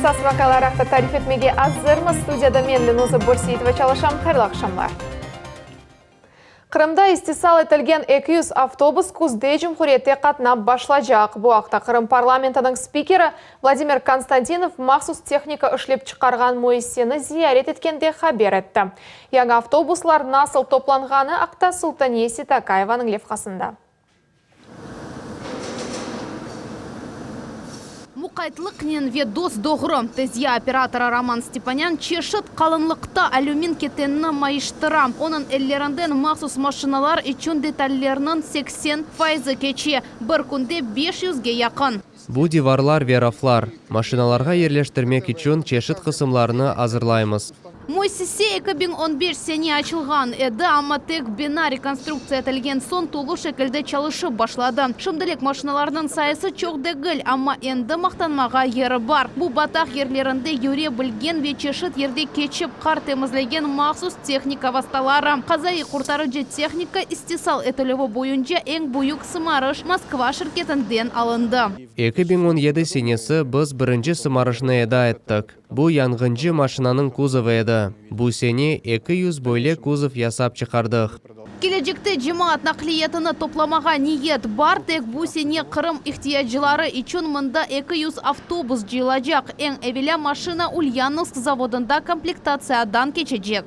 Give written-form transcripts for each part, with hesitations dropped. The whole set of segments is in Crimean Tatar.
Esas vaqialar aqta tarif etmege azırmız. Studiyada men, Lenuza Börseitova, çalışam. Hayırlı aqşamlar. Qırımda istisal etilgen 200 avtobus küzde cumhuriyette qatnap başlacaq. Bu aqta Qırım parlamentiniñ spikeri Vladimir Konstantinov mahsus tehnika işlep çıqarğan müessiseni ziyaret etkende haber etti. Yañı avtobuslar nasıl toplanğanı aqta Sultaniye Sitakayevanıñ levhasında. Muqaytlıqnen ve dos-doğru, tezya operatorı Roman Stepanân çeşit qalınlıqta alümin ketenni mayıştıra. Onıñ ellerinden mahsus maşinalar içün detallerniñ 80 fayızı keçe, bir künde beş yüzge yaqın. Bu divarlar ve raflar, maşinalarğa yerleştirmek içün çeşit qısımlarnı azırlaymız. Müessise 2015 sene açılğan edi, amma tek bina rekonstruktsiya etilgen soñ tolu şekilde çalışıp başladı. Şimdilik maşinalarnıñ sayısı çoq degil, amma endi maqtanmağa yeri bar. Bu bataq yerlerinde yüre bilgen ve çeşit yerde keçip qar temizlegen mahsus tehnika vastaları. Qazaiy qurtarıcı tehnika istisal etilüvi boyunca eñ büyük sımarış Moskva şirketinden alındı. 2017 senesi biz birinci sımarışnı eda ettik. Bu yanğıncı maşinanıñ kuzovı edi. Bu sene 200 böyle kuzov yasap çıqardıq. Kelecekte cemaat naqliyatını toplamağa niyet bar, tek bu sene Qırım ihtiyacları içün mında 200 avtobus cıyılacaq. Eñ evelâ maşina Ulyanovsk zavodında komplektatsiyadan keçecek.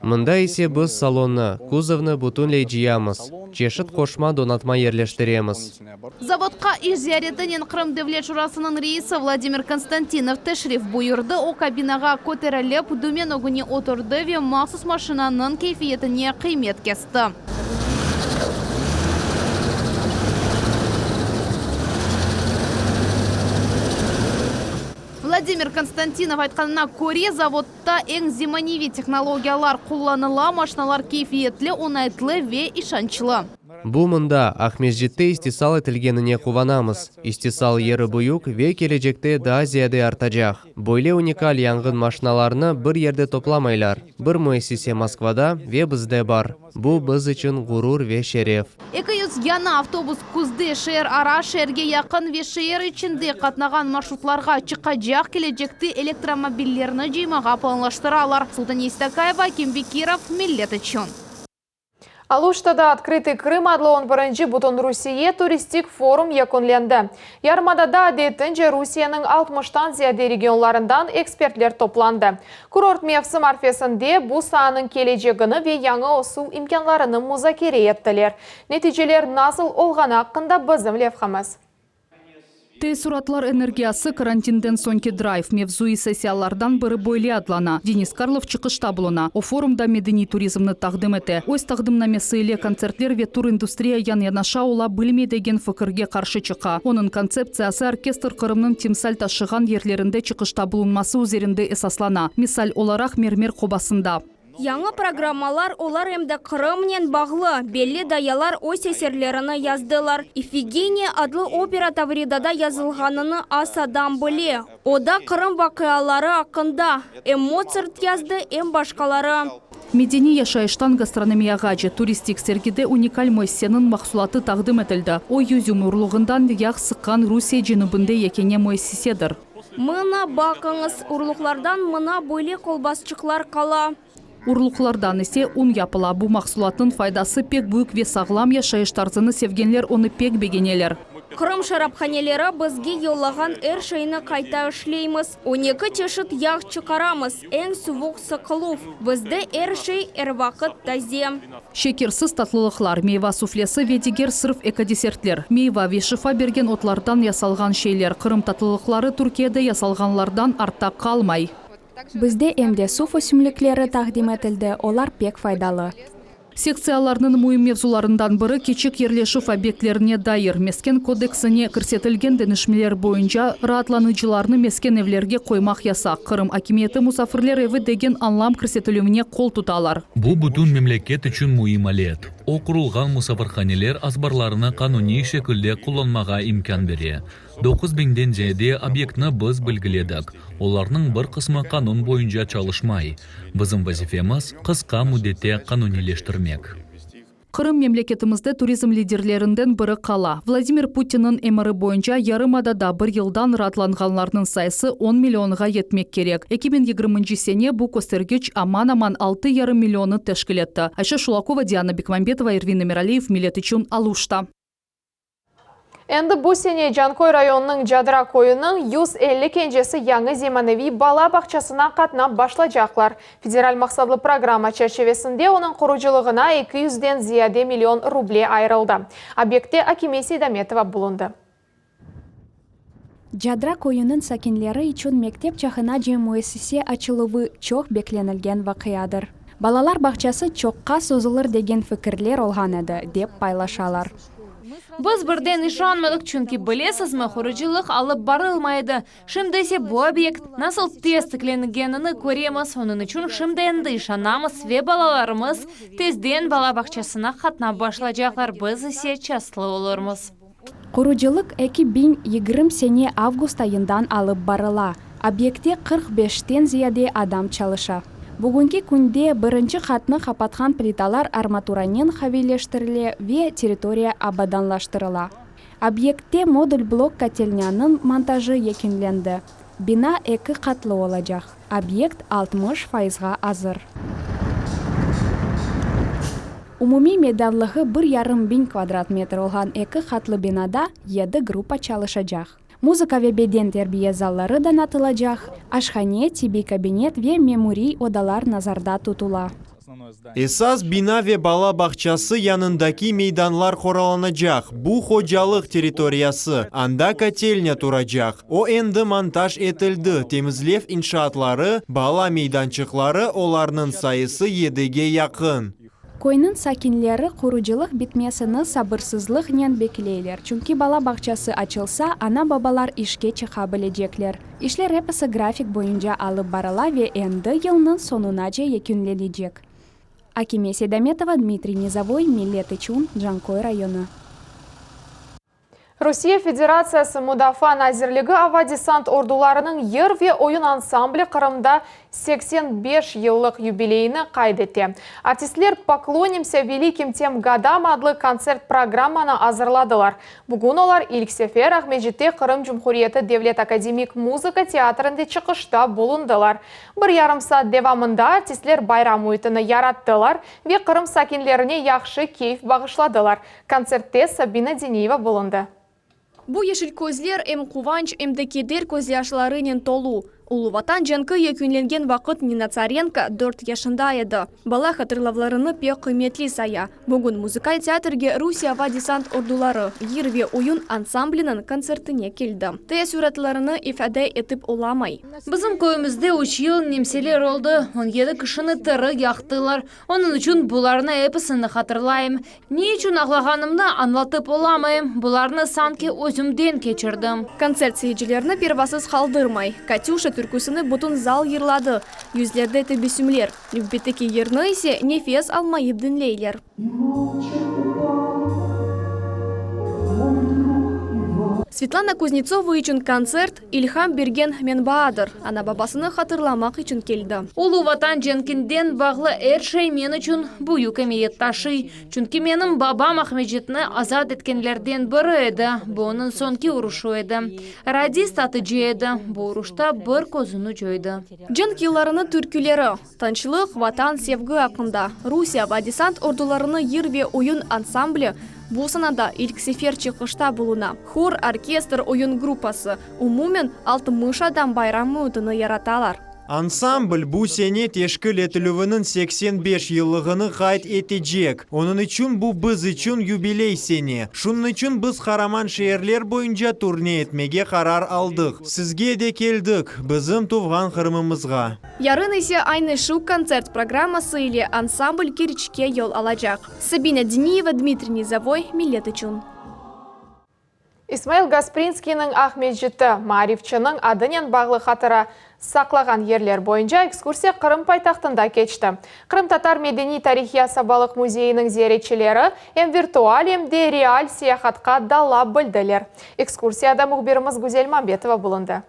Mında ise biz salonnı, kuzovnı bütünley cıyamız, çeşit qoşma donatma yerleştiremiz. Zavodqa iş ziyaretinen Qırım Devlet Şurasınıñ reisi Vladimir Konstantinov teşrif buyurdı. O, kabinağa köterilip, dümen ögüne oturdı ve mahsus maşinanıñ keyfiyetine qıymet kesti. Vladimir Konstantinov aytqanına köre, zavodda eñ zemaneviy tehnologiyalar qullanıla, maşinalar keyfiyetli, oñaytlı ve işançlı. Bu mında, Aqmescitte istisal etilgenine quvanamız. İstisal yeri büyük ve kelecekte daa ziyade artacaq. Böyle unikal yanğın maşinalarnı bir yerde toplamaylar, bir müessise Moskvada ve bizde bar. Bu biz içün ğurur ve şeref. 200 yañı avtobus küzde şeer ara, şeerge yaqın ve şeer içinde qatnağan marşrutlarğa çıqacaq, kelecekte elektromobillerni cıymağa planlaştıralar. Sultaniye Stakayeva, Akim Bekirov, Millet içün. Aluştada Otkrıtıy Krım adlı on birinci Bütünrusiye turistik forum yekünlendi. Yarımadada adetince Rusiyeniñ altmıştan ziyade regionlarından ekspertler toplandı. Kurort mevsim arfesinde bu saanıñ kelecegini ve yañı ösüv imkânlarını muzakere ettiler. Neticeler nasıl olğanı aqqında bizim levhamız. Teessuratlar energiyası, karantinden soñki drayv mevzuiy sessiyalardan biri böyle adlana. Denis Karlov çıqışta buluna. O, forumda medeniy turizmni taqdim ete. Öz taqdimnamesi ile kontsertler ve turindustriya yan-yanaşa ola bilmey degen fikirge qarşı çıqa. Onıñ kontseptsiyası orkestr Qırımnıñ timsal taşığan yerlerinde çıqışta bulunması üzerinde esaslana, misal olaraq Mermer qobasında. Yañı programmalar, olar em de Qırımnen bağlı, belli dayalar öz eserlerini yazdılar. İfigeniya adlı opera Tavridada yazılğanını az adam bile. O da Qırım vaqiaları aqqında. Em Motsart yazdı, em başqaları. Medeniy yaşayıştan gastronomiyağace turistik sergide unikal müessiseniñ mahsulatı taqdim etildi. O, yüzüm urluğından yağ sıqqan Rusiye cenübinde yekâne müessisedir. Mına, baqıñız, urluqlardan mına böyle kolbasçıqlar qala. Urluqlardan ise un yapıla. Bu mahsulatnıñ faydası pek büyük ve sağlam yaşayış tarzını sevgenler onı pek begeneler. Qırım şaraphaneleri bizge yollağan er şeyni qayta işleymiz. On eki çeşit yağ çıqaramız, eñ suvuq sıqıluv. Bizde er şey er vaqıt taze. Şekersiz tatlılıqlar, meyva suflesi ve diger sırf ekodesertler, meyva ve şifa bergen otlardan yasalğan şeyler, Qırım tatlılıqları Türkiyede yasalğanlardan artta qalmay. Bizde em de suv ösümlikleri taqdim etildi, olar pek faydalı. Sektsiyalarnıñ müim mevzularından biri kiçik yerleşüv obyektlerine dair Mesken kodeksine kirsetilgen deñişmeler boyunca raatlanıcılarnı mesken evlerge qoymaq yasaq. Qırım akimiyeti musafirler evi degen añlam kirsetilüvine qol tutalar. Bu bütün memleket içün müim alet. O, qurulğan musafirhaneler azbarlarını qanuniy şekilde qullanmağa imkân bere. Doquz biñden ziyade obyektni biz belgiledik, olarnıñ bir qısmı qanun boyunca çalışmay. Bizim vazifemiz, qısqa müddette qanuniyleştirmek. Qırım memleketimizde turizm liderlerinden biri qala. Vladimir Putinniñ emiri boyunca yarımadada bir yıldan raatlanğanlarnıñ sayısı on millionğa yetmek kerek. 2020 sene bu köstergiç aman-aman altı yarım millionnı teşkil etti. Ayşe Şulakova, Diana Bekmambetova, Ervin Emiraliyev, Millet içün, Aluşta. Endi bu sene Canköy rayonınıñ Cadra köyüniñ 150 kencesi yañı zemaneviy bala bağçasına qatnap başlacaqlar. Federal maqsatlı programma çerçivesinde onıñ qurucılığına eki yüzden ziyade million ruble ayırıldı. Obyektte Akime Seydametova bulundı. Cadra köyüniñ sakinleri içün mektep çağınace müessise açıluvı çoq beklenilgen vaqiadır. Balalar bağçası çoqqa sozulır degen fikirler olğan edi, dep paylaşalar. Biz birden işanmadıq, çünki, bilesizmi, qurucılıq alıp barılmay edi. Şimdi ise bu obyekt nasıl tez tiklengenini köremiz, onıñ içün şimdi endi işanamız ve balalarımız tezden bala bağçasına qatnap başlaycaqlar, biz ise çastlı olurmız. Qurucılıq 2020 sene avgust ayından alıp barıla. Obyektte 45-ten ziyade adam çalışa. Bugünki künde birinci qatnı qapatqan plitalar armaturanen qaviyleştirile ve territoriya abadanlaştırıla. Obyektte modul blok kotelnânıñ montajı yekünlendi. Bina eki qatlı olacaq. Obyekt 60 fayızğa azır. Umumiy meydanlığı bir yarım biñ kvadrat metr olğan eki qatlı binada yedi gruppa çalışacaq. Muzıka ve beden terbiye zalları donatılacaq, aşhane, tibbiy kabinet ve memuriy odalar nazarda tutula. Esas bina ve bala bağçası yanındaki meydanlar qoralanacaq, bu hocalıq territoriyası, anda kotelnâ turacaq. O endi montaj etildi, temizlev inşaatları, bala meydançıqları, olarnıñ sayısı yedige yaqın. Köyniñ sakinleri qurucılıq bitmesini sabırsızlıqnen bekleyler, çünki bala bağçası açılsa, ana-babalar işke çıqa bilecekler. İşler episi grafik boyunca alıp barıla ve endi yılnıñ soñunace yekünlenecek. Akime Seydametova, Dmitriy Nizovoy, Millet içün, Canköy rayonı. Rusiye Federatsiyası Mudafaa nazirligi Ava-desant ordularınıñ yır ve oyun ansambli Qırımda 85 yıllıq yubileyini qayd ete. Artistler Poklonimsâ velikim tem godam adlı kontsert programmanı azırladılar. Bugün olar ilk sefer Aqmescitte Qırım Cumhuriyeti Devlet akademik muzıka teatrinde çıqışta bulundılar. Bir yarım saat devamında artistler bayram müitini yarattılar ve Qırım sakinlerine yahşı keyf bağışladılar. Kontsertte Sabina Diniyeva bulundı. Bu yeşil közler em quvanç, em de keder közyaşlarınen tolu. Ulu Vatan cenki yekünlengen vaqıt Nina Tsarenko dört yaşında edi. Bala hatırlavlarını pek qıymetli saya. Bugün muzıkal teatrge Rusiye ava desant orduları yır ve oyun ansambliniñ kontsertine keldi. Teessüratlarını ifade etip olamay. Bizim köyümizde üç yıl nemseler oldı, on yedi kişini tiri yaqtılar. Onıñ içün bularnı episini hatırlayım. Ne içün ağlağanımnı añlatıp olamayım, bularnı sanki özümden keçirdim. Kontsert seyircilerni pervasız qaldırmay. Katüşa türküsini bütün zal yırladı. Yüzlerde tebessümler. Nevbetteki yırnı ise nefes almayıp diñleyler. Svetlana Kuznetsova içün kontsert, ilham bergen menbaadır. Ana-babasını hatırlamaq içün keldi. Ulu Vatan cenkinden bağlı er şey men içün büyük emiyet taşıy. Çünki menim babam Aqmescitni azat etkenlerden biri edi. Bu onıñ soñki uruşı edi. Radist atıcı edi. Bu uruşta bir közüni coydı. Cenk yıllarınıñ türküleri, tınçlıq, Vatan, sevgi aqqında. Rusiye ava desant ordularınıñ yır ve oyun ansambli bu sanada ilk sefer çıqışta buluna. Hor, orkestr, oyun gruppası, umumen 60 adam bayram müitini yaratalar. Ansambl bu sene teşkil etilüviniñ 85 yıllığını qayd etecek. Onıñ içün bu biz içün yubiley sene. Şunıñ içün biz qaraman şeerler boyunca turne etmege qarar aldıq. Sizge de keldik, bizim tuvğan Qırımımızğa. Yarın ise aynı şu kontsert programması ile ansambl Keriçke yol alacaq. Sabina Diniyeva, Dmitriy Nizovoy, Millet içün. İsmail Gasprinskiyniñ Aqmescitti, maarifçiniñ adınen bağlı hatıra saqlağan yerler boyunca ekskursiya Qırım paytahtında keçti. Qırımtatar medeniy-tarihiy asabalıq müzeyiniñ ziyaretçileri em virtual, em de real seyahatqa dala bildiler. Ekskursiyada mühbirimiz Güzel Mambetova bulundı.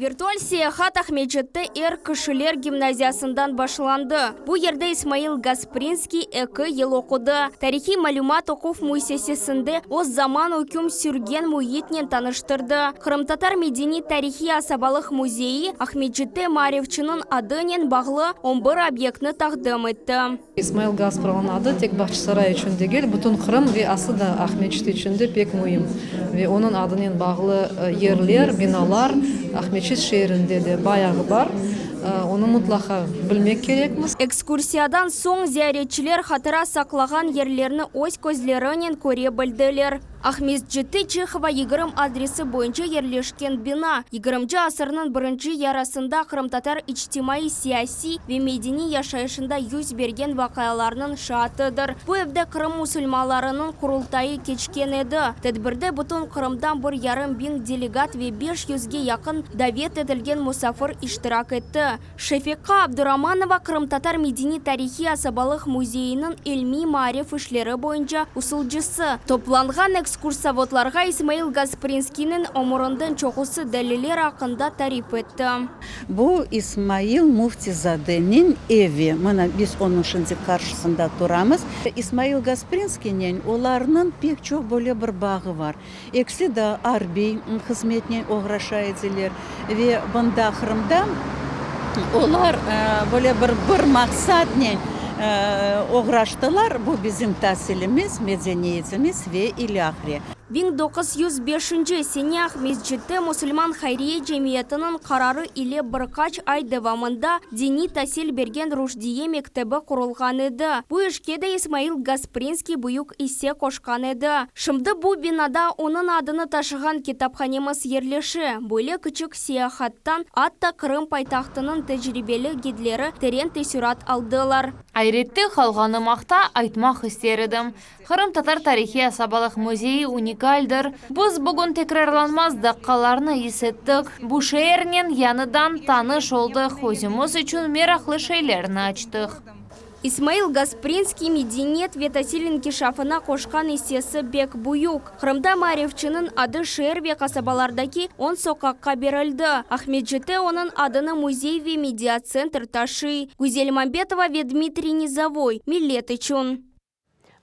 Virtual seyahat Aqmescitte er kişiler gimnaziyasından başlandı. Bu yerde İsmail Gasprinskiy eki yıl oqudı. Tarihiy malümat oquv müessisesinde o zaman üküm sürgen müitnen tanıştırdı. Qırımtatar medeniy-tarihiy asabalıq müzeyi Aqmescitte maarifçiniñ adınen bağlı on bir obyektni taqdim etti. İsmail Gaspıralınıñ adı tek Bağçasaray içün degil, bütün Qırım ve aslı da Aqmeçit içün de pek müim. Ve onıñ adınen bağlı yerler, binalar Aqmeçit şeerinde de bayağı bar. Onı mıtlaqa bilmek kerekmiz. Ekskursiyadan soñ ziyaretçiler hatıra saqlağan yerlerni öz közlerinen köre bildiler. Aqmescitte Çehova 20 adresi boyunca yerleşken bina, yigirminci asırnıñ birinci yarısında qırımtatar içtimaiy-siyasiy ve medeniy yaşayışında yüz bergen vaqialarnıñ şaatıdır. Bu evde Qırım musulmanlarınıñ Qurultayı keçken edi. Tedbirde bütün Qırımdan bir yarım biñ delegat ve beş yüzge yaqın davet etilgen musafir iştirak etti. Şefiqa Abduramanova Qırımtatar medeniy-tarihiy asabalıq müzeyiniñ ilmiy-maarif işleri boyunca usulcısı. Toplanğan ekskursovodlarğa İsmail Gasprinskiyniñ ömürinden çoqusı deliller aqqında tarif etti. Bu İsmail Müfti-zadeniñ evi. Mına, biz onıñ şimdi qarşısında turamız. İsmail Gasprinskiynen olarnıñ pek çoq böyle bir bağı bar. Ekisi de arbiy hızmetnen oğraşa ediler ve bunda Qırımda olar böyle bir bir maqsadnen oğraştılar, bu bizim tasilimiz, medeniyetimiz ve ilâhre. 1905 sene Aqmescitte Musulman hayriye cemiyetiniñ qararı ile bir qaç ay devamında diniy tasil bergen Ruşdiye mektebi qurulğan edi. Bu işke de İsmail Gasprinskiy büyük isse qoşqan edi. Şimdi bu binada onıñ adını taşığan kitaphanemiz yerleşe. Böyle kiçik seyahattan atta Qırım paytahtınıñ tecribeli gidleri teren tesürat aldılar. Ayrette qalğanım aqta aytmaq ister edim. Qırımtatar tarihiy asabalıq müzeyi unikaldir. Biz bugün tekrarlanmaz daqqalarnı is ettik. Bu şeernen yañıdan tanış oldıq, özümiz içün meraqlı şeylerni açtıq. İsmail Gasprinskiy medeniyet ve tasil inkişafına qoşqan issesi bek büyük. Qırımda maarifçiniñ adı şeer ve qasabalardaki on soqaqqa berildi. Aqmescitte onıñ adını müzey ve mediatsentr taşıy. Güzel Mambetova ve Dmitriy Nizovoy, Millet içün.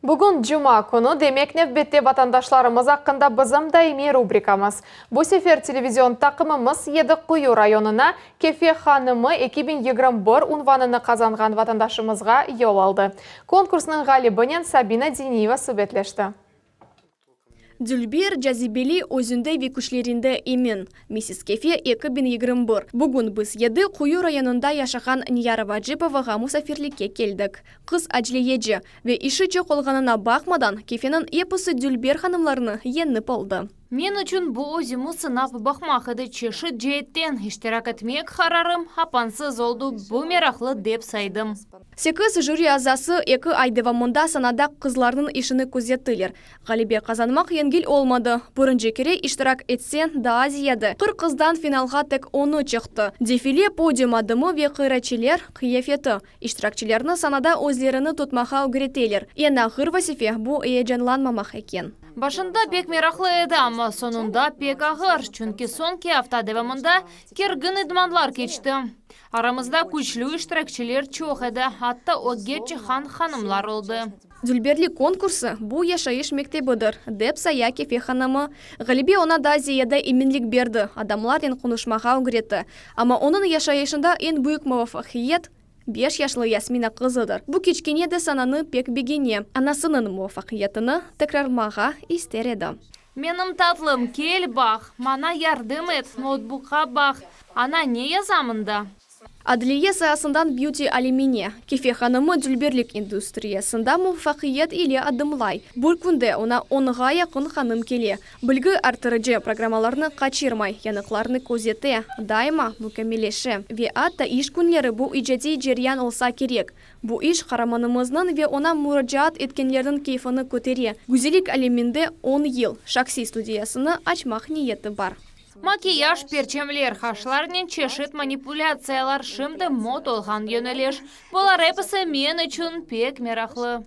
Bugün cuma künü, demek nevbette vatandaşlarımız aqqında bizim daimiy rubrikamız. Bu sefer televizion taqımımız Yedi Quyu rayonına Kefe hanımı 2021 unvanını qazanğan vatandaşımızğa yol aldı. Konkursnıñ ğalibinen Sabina Diniyeva subetleşti. Dülber, cazibeli, özünde ve küçlerinde emin. Missis Kefe 2021. Bugün biz Yedi Quyu rayonında yaşağan Niyara Vacipovağa musafirlikke keldik. Qız acleyeci ve işi çoq olğanına baqmadan, Kefeniñ episi dülber hanımlarını yeñip oldı. Men içün bu özümi sınap baqmaq edi, çeşit ceetten iştirak etmek qararım apansız oldı, bu meraqlı dep saydım. Sekiz jüri azası eki ay devamında sanada qızlarnıñ işini közettiler. Ğalebe qazanmaq yengil olmadı. Birinci kere iştirak etseñ, daa ziyade. 40 qızdan finalğa tek onı çıqtı. Defile, podium adımı ve qıyratçiler qıyafeti, iştirakçilerni sanada özlerini tutmağa ögreteler. Eñ ağır vazife, bu eyecanlanmamaq eken. Başında pek meraqlı edi, amma soñunda pek ağır, çünki soñki afta devamında kergin idmanlar keçti. Aramızda küçlü iştirakçiler çoq edi, atta ögge çıqqan hanımlar oldı. Dülberlik konkursı, bu yaşayış mektebidir, dep saya Kefe hanımı. Ğalebe oña daa ziyade eminlik berdi, adamlarnen qonuşmağa ögretti. Amma onıñ yaşayışında eñ büyük muvafaqiyet, beş yaşlı Yasmina qızıdır. Bu kiçkene de sananı pek begene, anasınıñ muvafaqiyetini tekrarlmağa ister edi. Menim tatlım, kel baq, maña yardım et, noutbukqa baq, ana ne yaza mında? Adliye saasından beauty alemine, Kefe hanımı dülberlik industriyasında muvafaqiyet ile adımlay. Bir künde oña onğa yaqın hanım kele. Bilgi arttırıcı programmalarnı qaçırmay, yanıqlarnı közete, daima mükemmelleşe. Ve atta iş künleri bu icadiy ceryan olsa kerek. Bu iş qaramanımıznıñ ve oña muracaat etkenlerniñ keyfini kötere. Güzellik aleminde on yıl şahsiy studiyasını açmaq niyeti bar. Makiyaj, perçemler, qaşlarnen çeşit manipulâtsiyalar şimdi mot olğan yöneliş. Bular episi men içün pek meraqlı.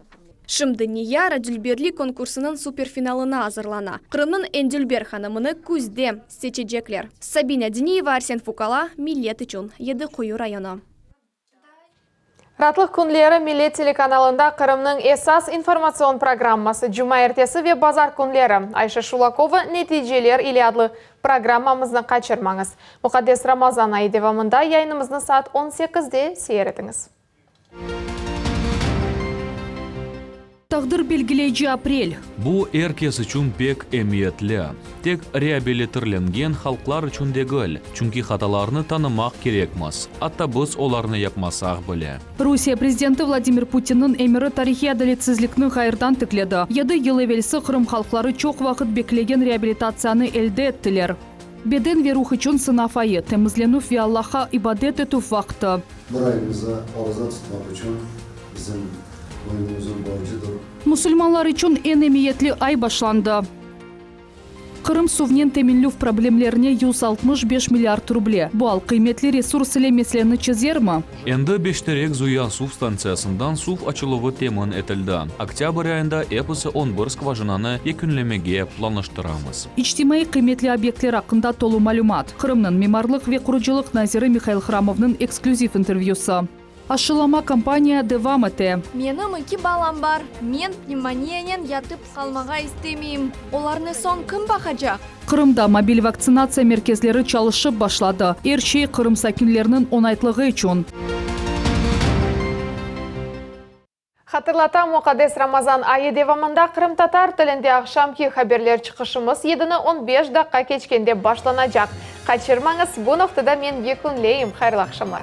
Şimdi Niyara dülberlik konkursınıñ superfinalına azırlana. Qırımnıñ eñ dülber hanımını küzde seçecekler. Sabina Diniyeva, Arsen Fukala, Millet içün, Yedi Quyu rayonı. Raatlıq künleri Millet telekanalında Qırımnıñ esas informatsion programması cumaertesi ve bazar künleri Ayşe Şulakova Neticeler ile adlı programmamıznı qaçırmañız. Muqaddes Ramazan ayı devamında yayınımıznı saat on sekizde seyir etiñiz. Taqdir belgileyici aprel. Bu er kes içün pek emiyetli. Tek reabilitirlengen halqlar içün degil, çünki hatalarnı tanımaq kerekmiz, atta biz olarnı yapmasaq bile. Rusiye prezidenti Vladimir Putinniñ emiri tarihiy adaletsizlikni ğayırdan tikledi. Yedi yıl evelsi Qırım halqları çoq vaqıt beklegen reabilitatsiyanı elde ettiler. Beden ve ruh içün sınav ayı, temizlenüv ve Allahqa ibadet etüv vaqtı. Bir ayımıza oraza tutmaq içün bizim boynumuzın borcudır. Musulmanlar içün eñ emiyetli ay başlandı. Qırım suvnen teminlev problemlerine 165 milliard ruble. Bu al qıymetli resurs ile meseleni çezermi? Endi Beşterek Zuya suv stantsiyasından suv açıluvı temin etildi. Oktâbr ayında episi on bir skvajinanı yekünlemege planlaştıramız. İçtimaiy qıymetli obyektler aqqında tolu malümat, Qırımnıñ mimarlıq ve qurucılıq naziri Mihail Hramovnıñ eksklüziv intervyüsı. Aşılama kampaniya devam ete. Menim eki balam bar. Men pnevmoniyanen yatıp qalmağa istemeyim. Olarnı soñ kim baqacaq? Qırımda mobil vaktsinatsiya merkezleri çalışıp başladı. Er şey Qırım sakinleriniñ oñaytlığı içün. Hatırlatam, muqaddes Ramazan ayı devamında qırımtatar tilinde aqşamki haberler çıqışımız yedini on beş daqqa keçkende başlanacaq. Qaçırmañız, bu noqtada men yekünleyim. Hayırlı aqşamlar.